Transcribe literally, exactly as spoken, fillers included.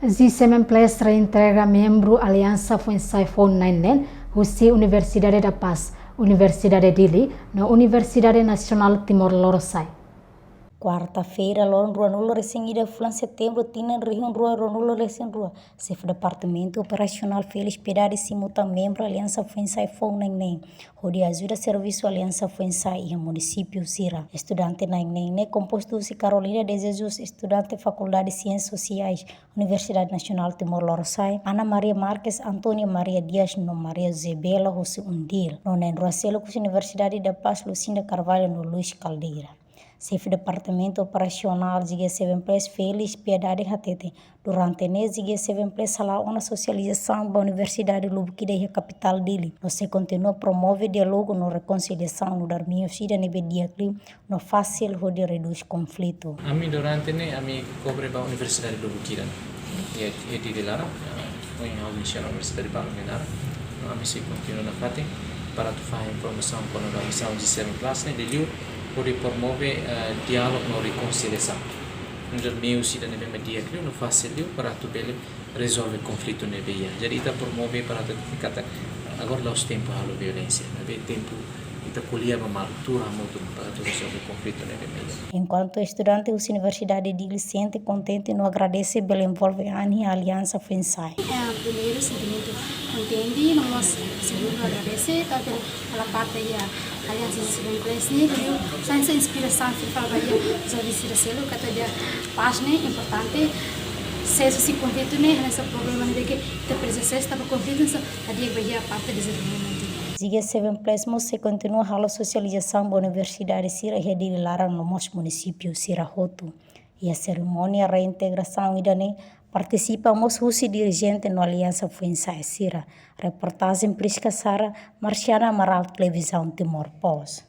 G seven Plus reintegra membru Aliansa Foinsa'e Foun na'in-neen husi Universidade da Paz, Universidade Dili, no Universidade Nasionál Timor-Lorosa'e. Kuarta-feira, loron ruanulu-resin-ida fulan setembru, tinan rihun rua ruanulu-resin-rua, Xefe Departamentu Operasionál Félix Piedade simu tan membru Aliansa Foinsa'e Foun na'in-neen hodi ajuda servisu Aliansa Foinsa'e iha munisípiu sira. Estudante na'in-neen ne'e kompostu husi Carolina de Jesus, estudante Fakuldade Siénsias Sosiais, Universidade Nasionál Timor-Lorosa'e, Ana Maria Marques, Antónia Maria Dias no Maria José Bela husi UNDIL, no na'in-rua seluk husi Universidade da Paz, Lucinda Carvalho no Luis Caldeira. Xefe Departamentu Operasionál G seven Plus Félix Piedade hateten, durante ne'e G seven Plus hala'o ona sosializasaun ba Universidade Lubuk Ida iha kapitál Dili, no sei kontinua promove diálogu no rekonsiliasaun nu'udar meius ida ne'ebé di'ak liu no fasil hodi redús konflitu. Ami durante ne'e ami kobre ba Universidade Lubuk Ida. Iha, iha Dili laran, eh, foin ha'u misiona universidade balu nia laran. No ami sei kontinua nafatin para atu fahe informasaun kona-ba misaun G seven Plus ne'e, liuliu hodi promove, eh, diálogu no rekonsiliasaun nu'udar meius ida ne'ebé mak di'ak liu no fasil liu para atu bele rezolve konflitu ne'ebé iha. Jadi ita promove para atu katak agora la'ós tempu halo violénsia, maibé tempu ita ko'alia ba malu, tuur hamutuk para atu rezolve konflitu ne'ebé mak iha. Enkuantu estudante husi Universidade Dili sente kontente no agradese bele envolve an iha Aliansa Foinsa'e. Eh, primeiru, sentimentu kontente, no mós segundu, agradese, eh, pela, pela parte iha Aliansa G seven Plus ne'e, liuliu sai hanesan inspirasaun fila fali ba iha jovens sira seluk, katak iha pás ne'e importante, sesu husi konflitu ne'e, hanesan problema ne'ebé ke ita presiza sesu, tanba konflitu hanesan hadi'a ba iha parte dezenvolvimentu. G seven Plus mós sei kontinua halo sosializasaun ba universidade sira iha Dili laran no mós munisípiu sira hotu. Iha serimónia reintegrasaun ida-ne'e partisipa mós husi dirijente no Aliansa Foinsa'e sira. Reportajen Prisca Sara, Marciana Amaral, Televizaun Timor Post.